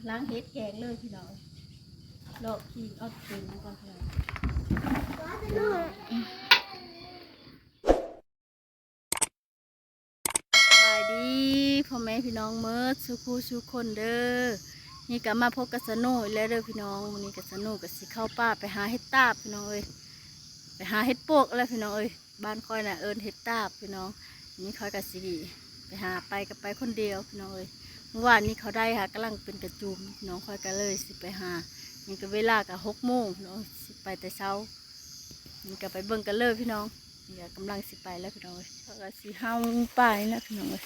ລ້າງເຫັດແກງເລີຍພີ່ນ້ອງ ເລາະກິນເອົາເປັນກ່ອນພີ່ນ້ອງ. ສະບາຍດີພໍ່ແມ່ພີ່ນ້ອງເໝິດສູ່ຄູ່ສູ່ຄົນເດີ້. ນີ້ກໍມາພົບກັບສະໂນອີກແລ້ວເດີ້ພີ່ນ້ອງ. ມື້ນີ້ກໍສະໂນກໍຊິເຂົ້າປ່າໄປຫາເຫັດຕາບພີ່ນ້ອງເອີຍ ໄປຫາເຫັດປວກແຫຼະພີ່ນ້ອງເອີຍ. ບ້ານຂ້ອຍນະເອີ້ນເຫັດຕາບພີ່ນ້ອງ. ນີ້ຂ້ອຍກໍຊິໄປຫາ ໄປກໍໄປຄົນດຽວພີ່ນ້ອງເອີຍ. ມື້ວານນີ້ເຂົາໄດ້ຫາກຳລັງເປັນກະຈູມພີ່ນ້ອງ ຂ້ອຍກໍເລີຍຊິໄປຫາ. ນີ້ກໍເວລາກໍຫົກໂມງພີ່ນ້ອງ ຊິໄປແຕ່ເຊົ້າ. ນີ້ກໍໄປເບິ່ງກັນເລີຍພີ່ນ້ອງ. ນີ້ກໍກຳລັງຊິໄປແລ້ວພີ່ນ້ອງເອີຍ. ຂ້ອຍກໍຊິເຫົາປ່ານີ້ນະພີ່ນ້ອງເອີຍ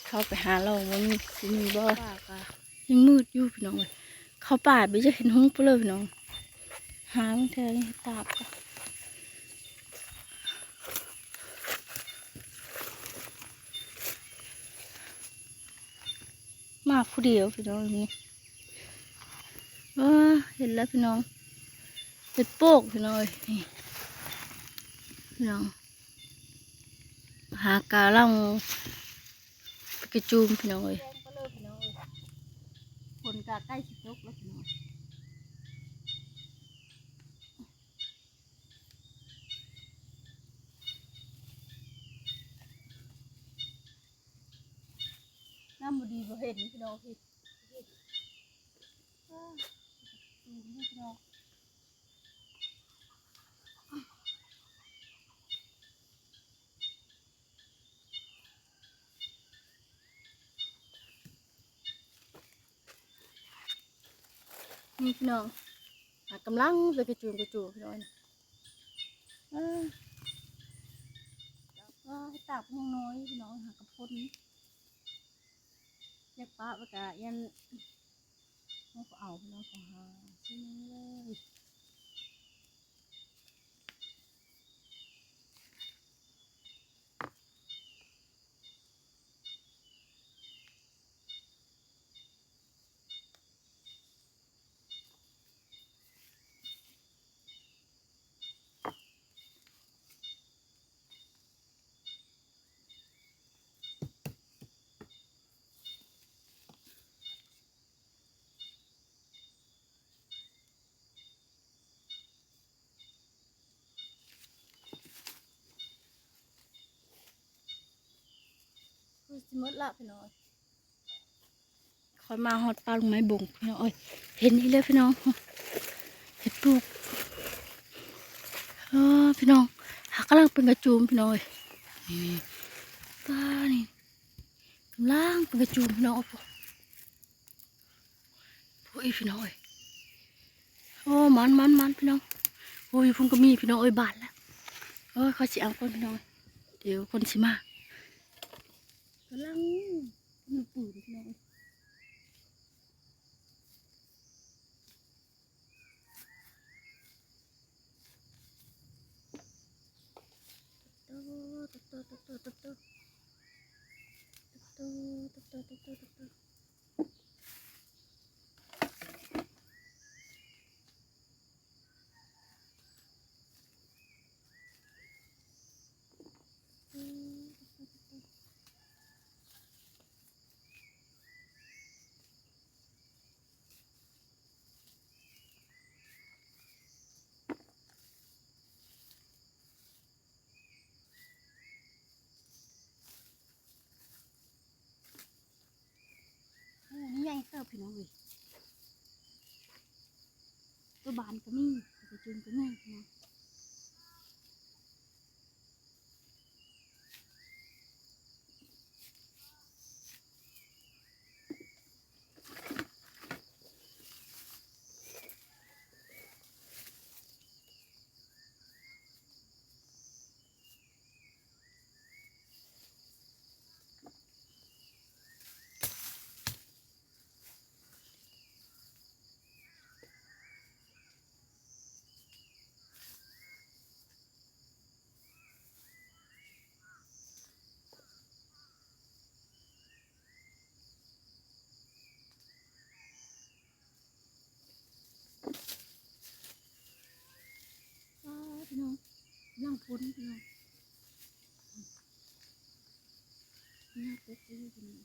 ເຂົ້າໄປຫາລອງວ່າມີ ຊິມີບໍ່. ປ່າກໍ ຍັງມືດຢູ່ພີ່ນ້ອງເອີຍ. ເຂົ້າປ່າໄປຢາກເຫັນຫຸງພຸ້ນເລີຍພີ່ນ້ອງ. ຫາບາງເທື່ອຍັງເຫັນຕາບ ມາຜູ້ດຽວພີ່ນ້ອງນີ້. ເອີ ເຫັນແລ້ວພີ່ນ້ອງ ເຫັດປວກພີ່ນ້ອງເອີຍ. ນີ້ພີ່ນ້ອງ ຫາກຳລັງ ໄປກະຈູມພີ່ນ້ອງເອີຍ. ແຈ້ງໄປເລີຍພີ່ນ້ອງເອີຍ ຝົນກະໃກ້ຊິຕົກແລ້ວພີ່ນ້ອງ. ນ້ຳບໍ່ດີບໍ່ເຫັນພີ່ນ້ອງ ເຫັດ ເຫັດ ອ້າ ສູງຢູ່ພີ່ນ້ອງ. ນີ້ພີ່ນ້ອງ ອ່າ ກຳລັງເປັນກະຈູມກະຈູມພີ່ນ້ອງ. ເອີ ເອີ ເຫັດຕາບຍັງນ້ອຍພີ່ນ້ອງ ຫາກະພົນ ຢາກປະໄວ້ກະຢ້ານ ເຮົາກໍເອົາພີ່ນ້ອງ ເອົາຫາຊື້ເລີຍ. ຄືຊິໝົດລະພີ່ນ້ອງ. ຂ້ອຍມາຮອດປ່າລຸງໄມ້ບົງພີ່ນ້ອງເອີຍ ເຫັນອີກແລ້ວພີ່ນ້ອງ ເຫັດປວກ. ເອີ ພີ່ນ້ອງ ຫາກຳລັງເປັນກະຈູມພີ່ນ້ອງເອີຍ. ນີ້ ນີ້ ປ່ານີ້ ກຳລັງເປັນກະຈູມພີ່ນ້ອງ. ໂອ້ ໂອ້ຍ ພີ່ນ້ອງເອີຍ ໂອ້ ມັນ ມັນ ມັນ ພີ່ນ້ອງ. ໂອ້ຍ ພຸ້ນກໍມີພີ່ນ້ອງເອີຍ ບາດລະ. ໂອ້ຍ ຂ້ອຍຊິເອົາກ່ອນພີ່ນ້ອງ ດຽວຄົນຊິມາ. ກຳລັງ ລູກປືນພີ່ນ້ອງເອີຍ. ໂອ້ ນີ້ໃຫຍ່ເຕີບພີ່ນ້ອງເອີຍ ຕົວບານກໍມີ ຕົວຈູນກໍມີພີ່ນ້ອງ. ອ້າ ພີ່ນ້ອງ ກຳລັງພົ້ນພີ່ນ້ອງ ຍາກເຕັດຢູ່ພີ່ນ້ອງ.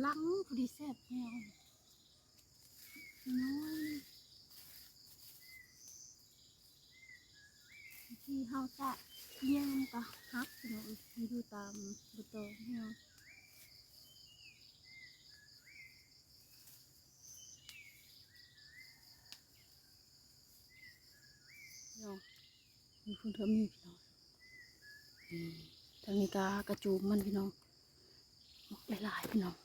ລັງພໍດີແຊບແນວ ນ້ອຍ ທີ່ເຮົາຈະຍ່າງກໍຫັກ ພີ່ນ້ອງເອີຍ ຢູ່ຕາມໃບຕອງເຮົາ ເນາະ. ຢູ່ພຸ້ນກໍມີ ພີ່ນ້ອງ ນີ້ ທາງນີ້ກໍກະຈູມມັນ ພີ່ນ້ອງ ອອກຫຼາຍໆ ພີ່ນ້ອງ.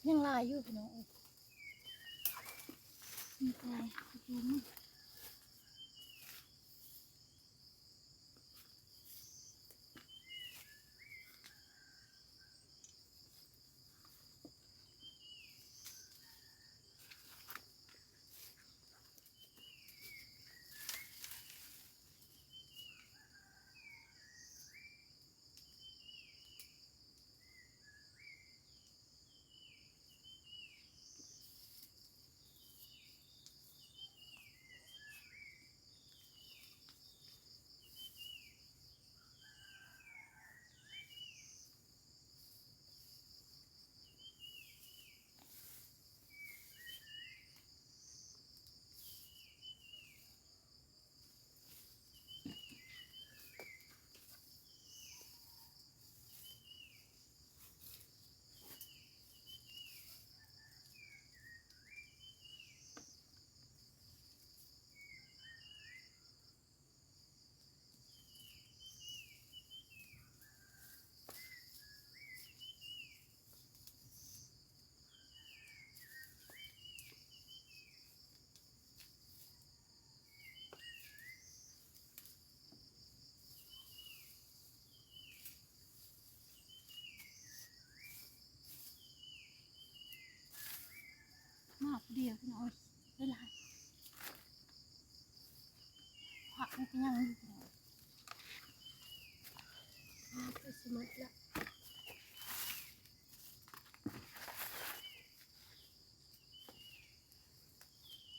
ຍັງຫຼາຍຢູ່ ພີ່ນ້ອງເອີຍ ມີແຕ່ກະຈູມ. ມາຜູ້ດຽວພີ່ນ້ອງເອີຍ ຫຼາຍໆ ພະມັນກໍຍັງຢູ່ພີ່ນ້ອງ ມາຄືຊິໝົດລະ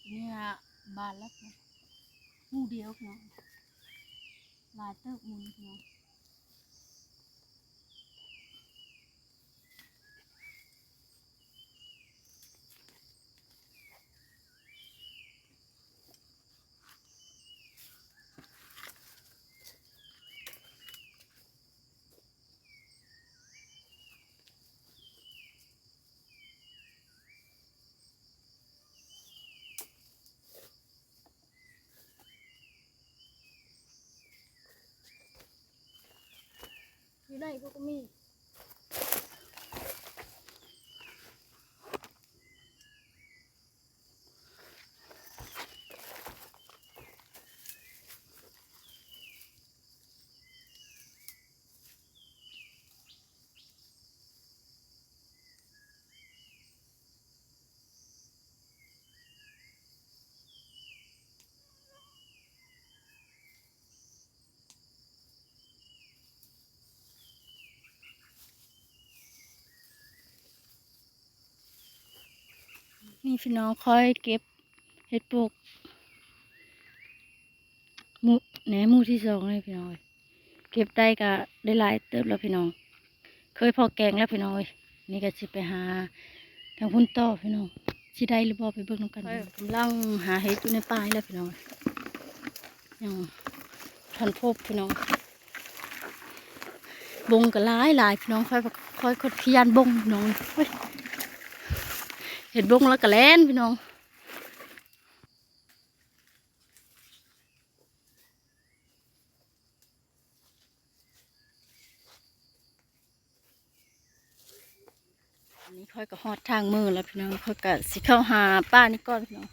ເນີ້ຍ ບານລະ ໝູ່ດຽວພີ່ນ້ອງ ຫຼາຍເຕີບໝູ່ນີ້ພີ່ນ້ອງ. ຢູ່ໃນພຸ້ນກໍມີ. ເ ນີ້ພີ່ນ້ອງ ຂ້ອຍເກັບເຫັດປົກ ໝູ່ ແໜ ໝູ່ທີສອງເລີຍພີ່ນ້ອງເອີຍ. ເກັບໄດ້ກະໄດ້ຫຼາຍເຕີບແລ້ວພີ່ນ້ອງ. ເຄີຍພໍແກງແລ້ວພີ່ນ້ອງເອີຍ. ນີ້ກະຊິໄປຫາທາງພຸ້ນຕໍ່ພີ່ນ້ອງ ຊິໄດ້ຫຼືບໍ່ ໄປເບິ່ງນຳກັນ. ກຳລັງຫາເຫັດຢູ່ໃນປ່ານີ້ແຫຼະພີ່ນ້ອງ ຍັງບໍ່ທັນພົບພີ່ນ້ອງ. ບົງກະຫຼາຍໆພີ່ນ້ອງ ຂ້ອຍ ຂ້ອຍ ຂ້ອຍຂີ້ຢ້ານບົງພີ່ນ້ອງ. ເຫັດບົງແລ້ວກະແລ່ນພີ່ນ້ອງ. ອັນນີ້ຂ້ອຍກະຮອດທາງເມືອແລ້ວພີ່ນ້ອງ ຂ້ອຍກະຊິເຂົ້າຫາປ່ານີ້ກ່ອນພີ່ນ້ອງ.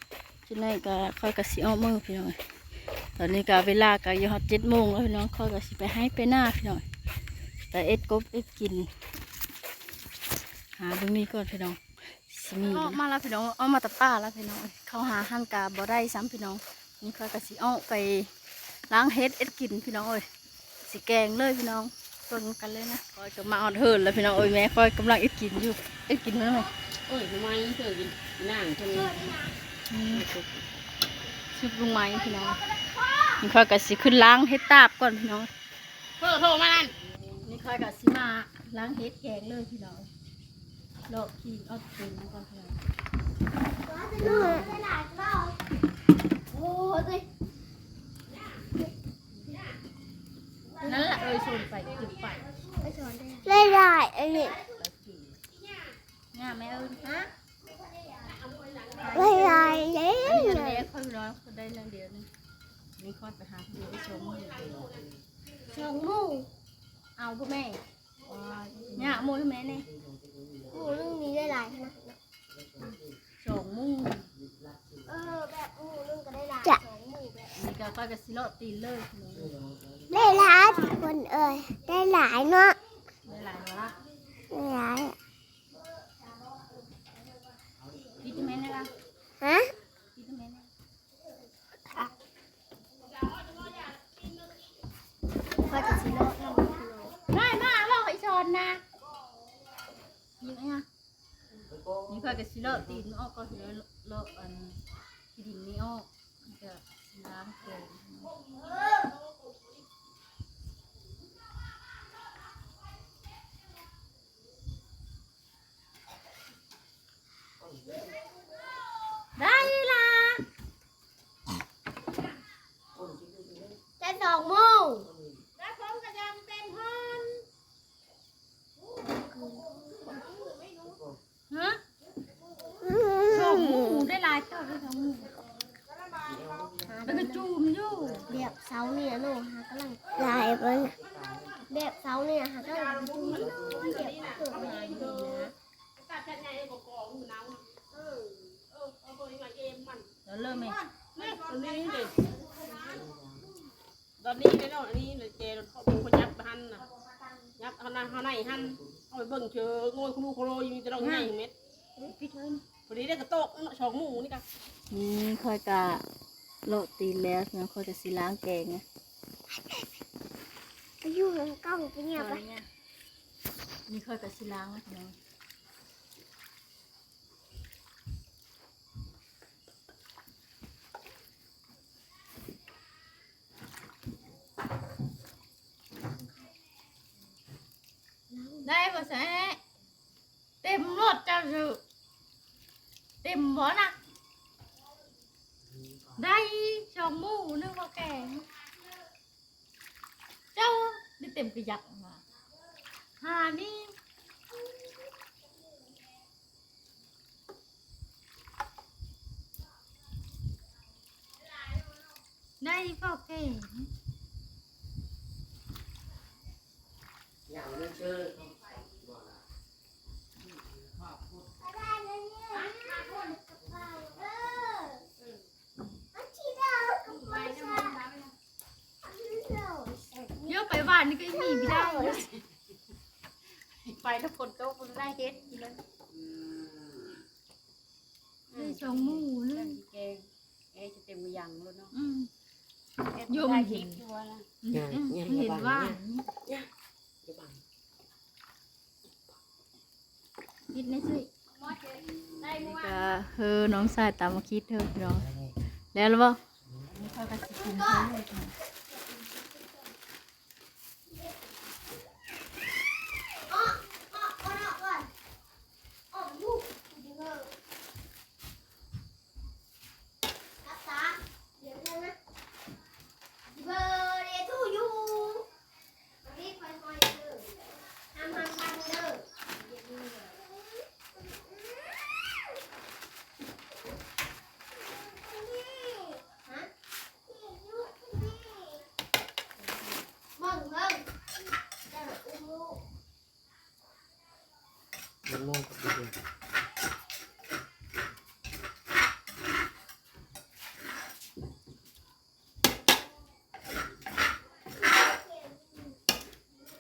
ຈັ່ງໃດກະຂ້ອຍກະຊິອອກເມືອພີ່ນ້ອງ. ຕອນນີ້ກະເວລາກະຢູ່ຮອດເຈັດໂມງແລ້ວພີ່ນ້ອງ ຂ້ອຍກະຊິໄປໄຮ່ໄປນາພີ່ນ້ອງ ໄປເອັດກົບເອັດກິນ. ຫາເບິ່ງນີ້ກ່ອນພີ່ນ້ອງ ຊິມີ ອອກມາແລ້ວພີ່ນ້ອງ ອອກມາແຕ່ປ່າແລ້ວພີ່ນ້ອງ. ເຂົ້າຫາຫັ້ນກະບໍ່ໄດ້ຊ້ຳພີ່ນ້ອງ. ນີ້ຂ້ອຍກະຊິອອກໄປລ້າງເຫັດເອັດກິນພີ່ນ້ອງເອີຍ ຊິແກງເລີຍພີ່ນ້ອງ ເບິ່ງກັນເລີຍນະ. ຂ້ອຍກະມາຮອດເຮືອນແລ້ວພີ່ນ້ອງເອີຍ ແມ່ຂ້ອຍກຳລັງເຮັດກິນຢູ່ ເຮັດກິນແລ້ວແມ່. ໂອ້ຍ ໜໍ່ໄມ້ເຊີກິນ ນາງເພິ່ນ ອືມ ຊຸບໜໍ່ໄມ້ພີ່ນ້ອງ. ນີ້ຂ້ອຍກະຊິຂຶ້ນລ້າງເຫັດຕາບກ່ອນພີ່ນ້ອງ. ເພິ່ນໂທມານັ້ນ ນີ້ຂ້ອຍກະຊິມາລ້າງເຫັດແກງເລີຍພີ່ນ້ອງ. ເລາະກິນອອກເປັນກ່ອນເນາະ. ໂອ້ຍ ນັ້ນລະ ເອີຍ ຊົນໄປ ກິນໄປ ໄດ້ຫຼາຍອັນນີ້ ງາມແມ່ເອີຍ ຮະ ໄດ້ຫຼາຍເດ້ ອັນນີ້ແຫຼະ ຂ້ອຍນ້ອຍ ຂ້ອຍໄດ້ໜ້ອຍດຽວນີ້ ນີ້ຂ້ອຍໄປຫາຜູ້ໄດ້ສອງໝູ່ ສອງໝູ່ ເອົາບໍ່ແມ່ ຍາກໝູ່ແມ່ນີ້ ໝູ່ໜຶ່ງມີໄດ້ຫຼາຍຂະໜາດ ສອງໝູ່ ເອີ ແບບໝູ່ໜຶ່ງກະໄດ້ຫຼາຍ ສອງໝູ່ແບບນີ້ກະຂ້ອຍກະຊິເລາະຕີນເລີຍ ໄດ້ຫຼາຍທຸກຄົນເອີຍ ໄດ້ຫຼາຍເນາະ ໄດ້ຫຼາຍເນາະ ໄດ້ຫຼາຍ ກິນແມ່ນລະ ຮະ ກິນແມ່ນລະ ຂ້ອຍກະຊິເລາະນຳ ໄດ້ມາເລາະອີສອນນະ ຍິງອະຫຍັງ ນີ້ຂ້ອຍກະຊິເລາະຕີນອອກກ່ອນ ຊິເລາະ ເລາະອັນຂີ້ດິນນີ້ອອກ ແລ້ວກະຊິລ້າງແກງ ໄດ້ລະ ໄດ້ສອງໝູ່ ແລ້ວຜົມກະຍັງເຕັມເຮືອນ ຮະ ສອງໝູ່ ໄດ້ຫຼາຍເຕີບເລີຍ ສອງໝູ່ ແລ້ວກະຈູມຢູ່ ແບບເສົານີ້ເນາະ ຫາກຳລັງຫຼາຍເບິ່ງ ແບບເສົານີ້ຫາກຳລັງຈູມ ແບບເກີດມາ ເລີ່ມແມ່ ຕອນນີ້ເດ້ເນາະ ອັນນີ້ແຈເຂົາເບິ່ງເພິ່ນຍັບຫັ້ນນະ ຍັບເຮົານະ ເຮົາໃນຫັ້ນ ເຮົາໄປເບິ່ງເຈີໂງ່ຍຄູລູຄູໂລຢູ່ ມີແຕ່ດອກໃຫຍ່ເມັດ ພໍດີໄດ້ກະໂຕກເນາະ ສອງໝູ່ນີ້ກະ ນີ້ຂ້ອຍກະເລາະຕີນແລ້ວ ຂ້ອຍກະຊິລ້າງແກງ ໄປຢູ່ເທິງກ້ອງ ໄປເຫຍບໄປ ນີ້ຂ້ອຍກະຊິລ້າງແລ້ວ ໄດ້ບໍ່ແຊະ ເຕັມລົດເຈົ້າຊື່ ເຕັມບໍ່ນະ ໄດ້ສອງໝູ່ໜຶ່ງໝໍ້ແກງ ເຈົ້າໄດ້ເຕັມກະຫຍັກມາ ຫານີ້ ໄດ້ພໍແກງ ໂຍ ໄປຫວານນີ້ກະມີບໍ່ໄດ້ ໄປແລ້ວຝົນຕົກ ບໍ່ໄດ້ເຮັດກິນເລີຍ ອືມ ໄດ້ສອງໝູ່ເລີຍ ແກງ ເອ ຊິເຕັມກະຫຍັງໂລດເນາະ ອືມ ໂຍ ມັນເຫັນ ອືມ ເຫັນວ່າ ເຮັດໃນຊື່ ນີ້ກະ ເອີ ນ້ອງຊາຍຕຳໝາກຂີດເດີພີ່ນ້ອງ. ແລ້ວລະບໍ່?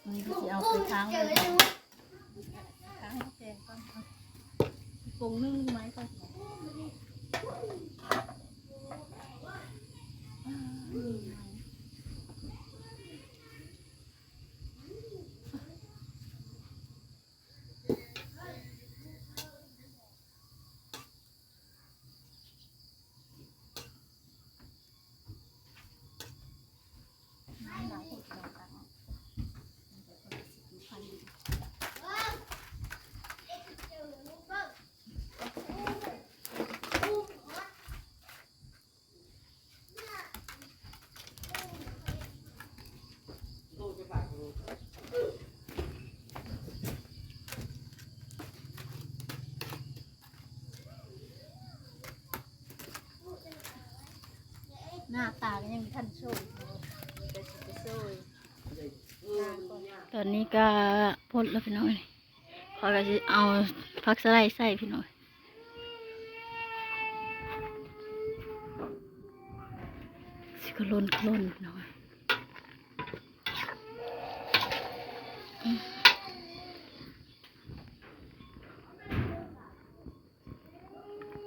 ອັນນີ້ກໍຊິເອົາໄປຄ້າງໄວ້ ຄ້າງໃຫ້ແກງກ່ອນ ປົງໜຶ່ງໄວ້ກ່ອນ. ໜ້າຕາກໍຍັງບໍ່ທັນໂຊຍ ມີແຕ່ຊິໄປໂຊຍໜ້າກ່ອນ. ຕອນນີ້ກໍພົດແລ້ວພີ່ນ້ອງເອີຍ ຂ້ອຍກໍຊິເອົາຜັກສະໄລໃສ່ພີ່ນ້ອງ ຊິກະຫຼົ່ນໆ ພີ່ນ້ອງ.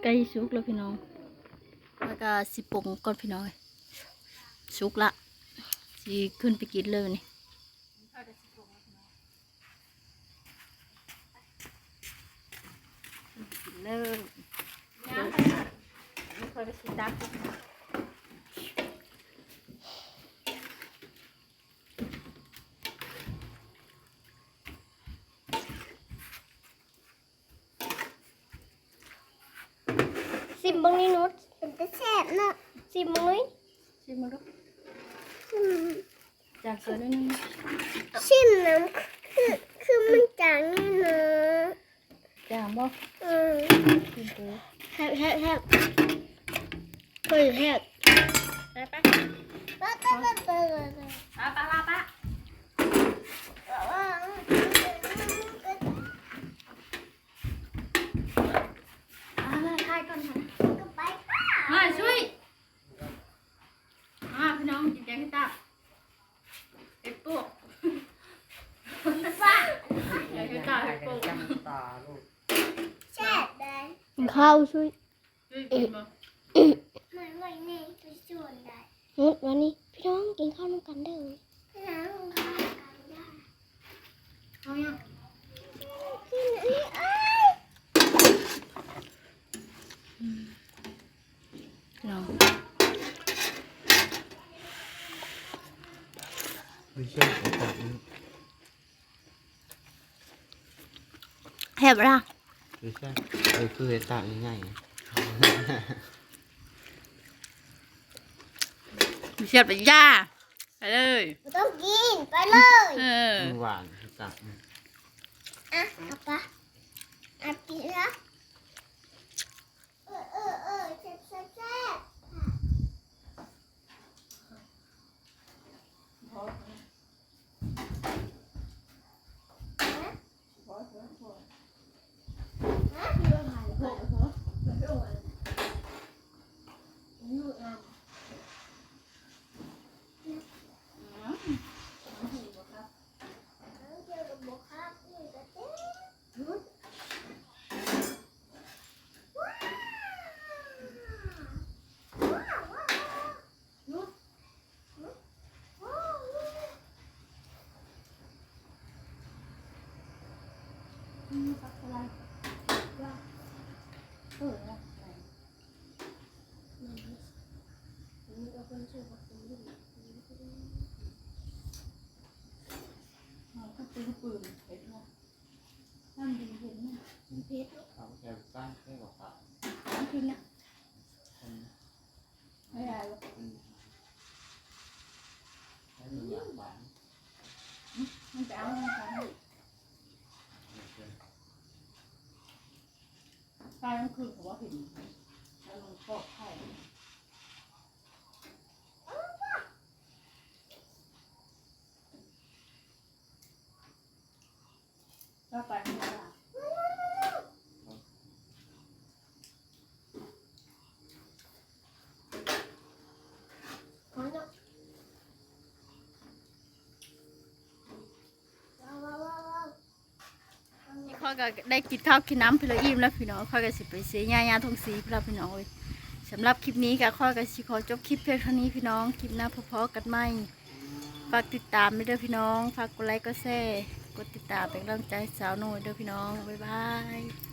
ໃກ້ສຸກແລ້ວພີ່ນ້ອງ ແລ້ວກໍຊິປົງກ່ອນພີ່ນ້ອງເອີຍ ສຸກລະ ຊິຂຶ້ນໄປກິນເລີຍນີ້ ກິນເລີຍ ຂ້ອຍກໍຊິຕັກ. ຊິມເບິ່ງນີ້ນຸດ ເປັນຕາແຊບເນາະ ຊິມເບິ່ງເລີຍ ຊິມເບິ່ງດູ ຊິມ ຈາງເກີນໜ້ອຍໜຶ່ງ ຊິມນຳ ຄື ຄືມັນຈາງນີ້ເນາະ. ຈາງບໍ່? ອືມ ກິນເດີ ແຊບໆໆ ເຮີ້ຍ ແຊບ ໄປໆ ປະປະປະປະ ປະປະປະ ອ່າ ຖ່າຍກ່ອນ ຖ່າຍ ມາ ຊຸຍ ອ່າ ພີ່ນ້ອງ ກິນແກງເຫັດຕາ ເຫັດປວກ ແກງເຫັດຕາ ເຫັດປວກ ແຊບເດ້ ກິນເຂົ້າຊຸຍ ເອີຍ ກິນບໍ່? ມັນໄວ້ໃນສວນໄດ້ ເອີ ວັນນີ້ພີ່ນ້ອງກິນເຂົ້ານຳກັນເດີ ພີ່ນ້ອງກິນເຂົ້ານຳກັນເດີ ເອົາຫຍັງ? ກິນອັນນີ້ ເອີຍ ອືມ ພີ່ນ້ອງ ມີເສັ້ນ ແຊບບໍ່ລະ? ຄື ເອີ ຄືເຫັດຕາກໃຫຍ່ໆ ແຊບເລີຍ ໄປເລີຍ ບໍ່ຕ້ອງກິນ ໄປເລີຍ ເອີ ມັນຫວານ ເຫັດຕາກ ອ່ະ ເອົາໄປ ເອົາກິນລະ ເອີ ເອີ ເອີ ແຊບ ແຊບ ແຊບ. ອືມ ຜັກສະໄລ ເອີ ແລ້ວ ຄົນຊື່ບັກຕູນ ມັນຄືປືນເຜັດເນາະ ນ້ຳດີເຫັນມັນ ມັນເຜັດເນາະ ເອົາແອວຕັ້ງໃຫ້ບໍ່ປາກ ມັນກິນນະ ອືມ ໄດ້ຫຼາຍບໍ່ ອືມ ໃຫ້ມັນຢາກຫວານ ອືມ ມັນໄປເອົາທາງກາງ ໂອເຄ ໄຟມັນຄືກະບໍ່ເຫັນ ແລ້ວມັນປອດໄພ ຕໍ່ໄປມັນຈະ ຂ້ອຍກະໄດ້ກິນເຂົ້າກິນນ້ຳພີ້ລະອີ່ມແລ້ວພີ່ນ້ອງ ຂ້ອຍກະຊິໄປເຊຍາຍາທົ່ງສີພີ້ລະພີ່ນ້ອງເອີຍ ສຳລັບຄລິບນີ້ກະຂ້ອຍກະຊິຂໍຈົບຄລິບພຽງເທົ່ານີ້ພີ່ນ້ອງ ຄລິບໜ້າພໍ້ກັນໃໝ່ ຝາກຕິດຕາມເດີພີ່ນ້ອງ ຝາກກົດໄລກົດແຊ ກົດຕິດຕາມເປັນກຳລັງໃຈສາວໂນຍເດີພີ່ນ້ອງ ບາຍບາຍ.